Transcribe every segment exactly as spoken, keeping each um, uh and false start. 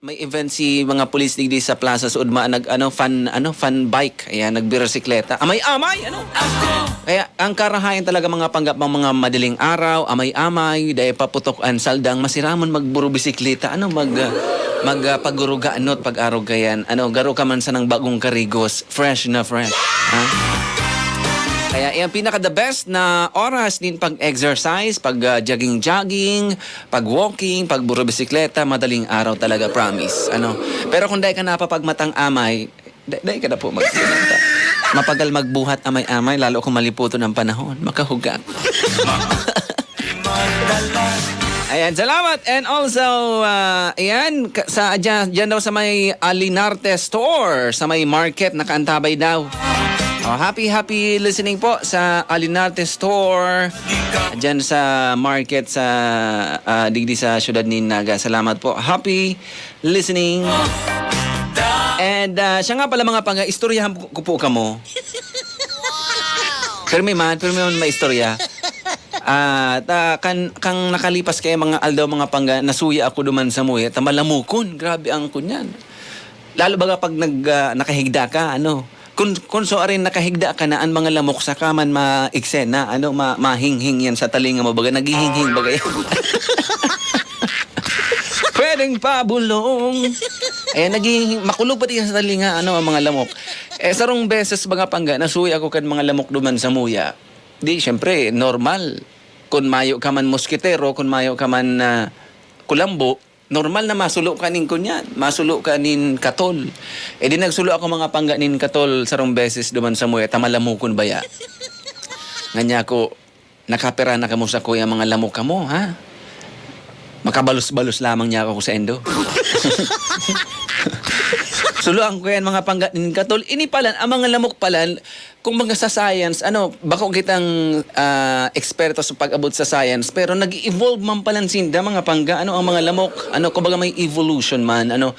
May event si mga pulis digdi sa Plaza sa Udma, nag, ano, fan, ano, fan bike. Ayan, nagbirisikleta. Amay-amay, ano? Kaya ang karahayan talaga, mga pangga, pang mga madaling araw, amay-amay, dahil paputok ang saldang, masiramon magburubisikleta, ano, mag, ah, mag, ah, paguruga, ano, pag-arog kayan. Ano, garo ka man sanang bagong karigos, fresh na fresh. Ha? Kaya yung pinaka the best na oras din pag-exercise, pag, ah, jogging-jogging, pag-walking, pagburubisikleta, madaling araw talaga, promise. Ano? Pero kung dai ka napapagmatang amay, da- dai ka na po mag- Mapagal magbuhat amay-amay, lalo kung maliputon ang panahon. Makahugak. Ayan, salamat. And also, ah, ayan, ka- sa, dyan, dyan daw sa may Alinarte Store, sa may market, nakaantabay daw. Oh, happy, happy listening po sa Alinarte Store. Dyan sa market sa, ah, digdi sa siyudad ni Naga. Salamat po. Happy listening. And, ah, siya nga pala, mga pangga, istoryahan ko po kamo. Pirmi man, pirmi man maistorya. Ah, ta, kan, kang nakalipas kaya mga aldaw, mga pangga, nasuya ako duman sa muya, ta malamukon. Grabe ang kunyan. Lalo baga pag nag, ah, nakahigda ka, ano. Kun, kun so arin nakahigda ka na, ang mga lamok saka man maeksena, ano, ma, mahinghing yan sa talinga mo, baga naghihinghing, baga yan. Pwedeng pabulong. Ayan, naghihinghing, makulog pati yan sa talinga, ano, ang mga lamok. Eh, sarong beses, mga pangga, nasuya ako kan mga lamok duman sa muya. Di, syempre, normal. Kun mayo ka man moskitero, kun mayo ka man, ah, kulambo, normal na masulo ka nin kunyan, masulo ka nin katol. Eh, di nagsulo ako, mga pangga, nin katol sarong beses duman sa muya, ta malamukon baya. Nganya ko, "Nakapira na kamo sa kuya, mga lamok kamo, ha?" Makabalos-balos lamang niya ako sa endo. Suluan ko yan, mga pangga nin katol. Ini palan, ang mga lamok palan, kung mga sa science, ano, bako kitang, ah, eksperto sa pag-abot sa science, pero nag-evolve man palan sinda, mga pangga, ano, ang mga lamok, ano, kumbaga may evolution man, ano.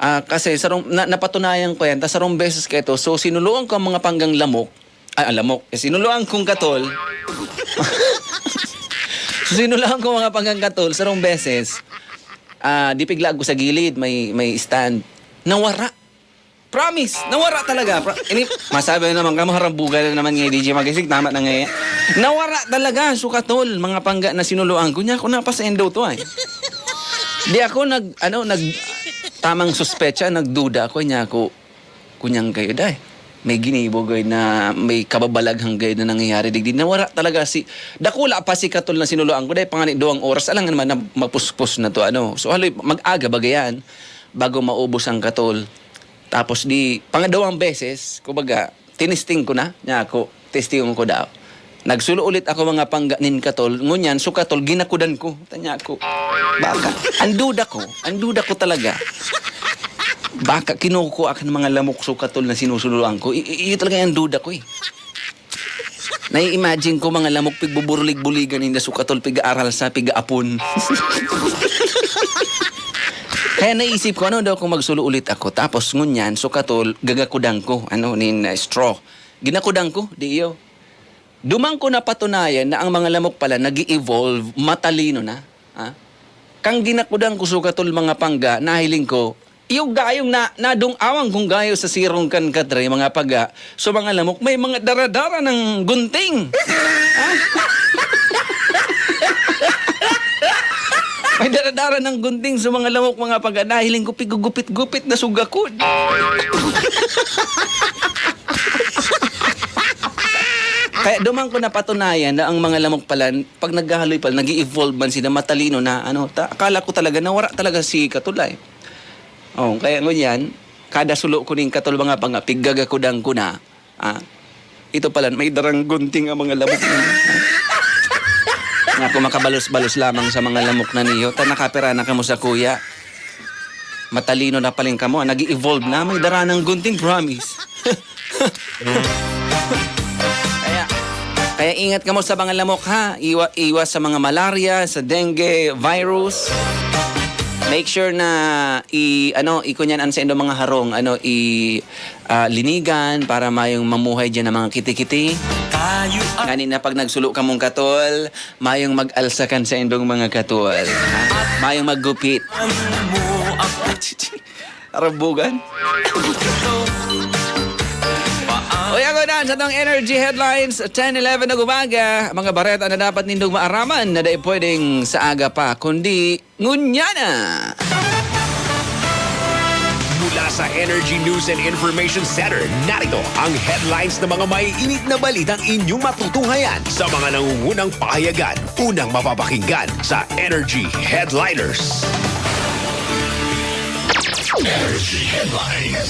Ah, kasi sarong, na, napatunayan ko yan, ta sarong beses ka ito, so sinuloan ko ang mga panggang lamok, ay, ang lamok, eh, sinuloan kong katol, so sinuloan ko mga panggang katol, sarong beses, ah, di piglaag ko sa gilid, may, may stand, nawara. Promise, nawara talaga. Pro- ini, masabi na naman ka, maharambugan na naman ngayon, D J Magisig, tama na ngayon. Nawara talaga, so katol, mga pangga na sinuloan ko. Niya ako napasendo to ay. Di ako nag, ano, nag, tamang suspecha, nagduda ako, niya ako, kunyang kayo, day. May ginibo, gay, na may kababalaghang gay na nangyayari. Digdi, nawara talaga si, dakula pa si katol na sinuloan ko, day, pangani duwang oras, alangan naman na mapuspos na to, ano. So, haloy, mag-aga ba gayan? Bago maubos ang katol. Tapos di, pangadawang beses, kumbaga, tinisting ko na, niya ako, testingon ko daw. Nagsulo ulit ako mga pangga nin katol, ngunyan, so katol, ginakudan ko. Tanya ko, baka, ang duda ko, ang duda ko talaga. Baka kinukuha ka ng mga lamok so katol na sinusuloan ko. I- i- iyo talaga yung duda ko eh. Nai-imagine ko mga lamok pigbuburulig-buligan ninda so katol, pig-aaral sa, pig-aapon. Kaya naisip ko, ano daw kung magsulo ulit ako? Tapos ngunyan, so katol, gagakudan ko, ano, nin, uh, straw. Ginakudan ko, di iyo. Dumang ko napatunayan na ang mga lamok pala nag-i-evolve, matalino na. Ha? Kang ginakudan ko so katol mga pangga, nahiling ko, iyo gayong na, nadung-awan kong gayo sa sirong kan katre, mga pangga, so mga lamok, may mga daradara ng gunting. Ha? May daradara ng gunting sa mga lamok, mga pangga, nahiling ko, pigugupit-gupit na sugakod. Kaya dumang ko napatunayan na ang mga lamok pala, pag naghahaloy pala, nag-i-evolve man sila, matalino na, ano, ta- akala ko talaga, nawara talaga si katol ay. Oh, kaya ngunyan, kada sulo ko ning katol mga pangga, piggagakudan ko na, ah, ito pala, may darang gunting ang mga lamok na. Nga, kung makabalos-balos lamang sa mga lamok na niyo, ta nakapira na kamo sa kuya. Matalino na paling kamo, ah, nag-i-evolve na, may dara ng gunting, promise. Kaya, kaya ingat kamo sa mga lamok, ha. Iwa, iwas sa mga malaria, sa dengue virus. Make sure na i, ano, ikunyan an sa indo mga harong, ano, i, ah, linigan para mayong mamuhay diyan ang mga kitikiti. Ngani na pag nagsulo kamong katol, mayong mag-alsa kan sa indong mga katol. Ha? Mayong maggupit. Arambugan. O yan ko na, sa tong Energy Headlines, ten eleven na umaga, mga bareta na dapat nindong maaraman na dai pwedeng sa aga pa, kundi ngunyan na. Mula sa Energy News and Information Center, narito ang headlines ng mga maiinit na balitang inyong matutunghayan sa mga nangungunang pahayagan. Unang mapapakinggan sa Energy Headliners. Energy Headlines.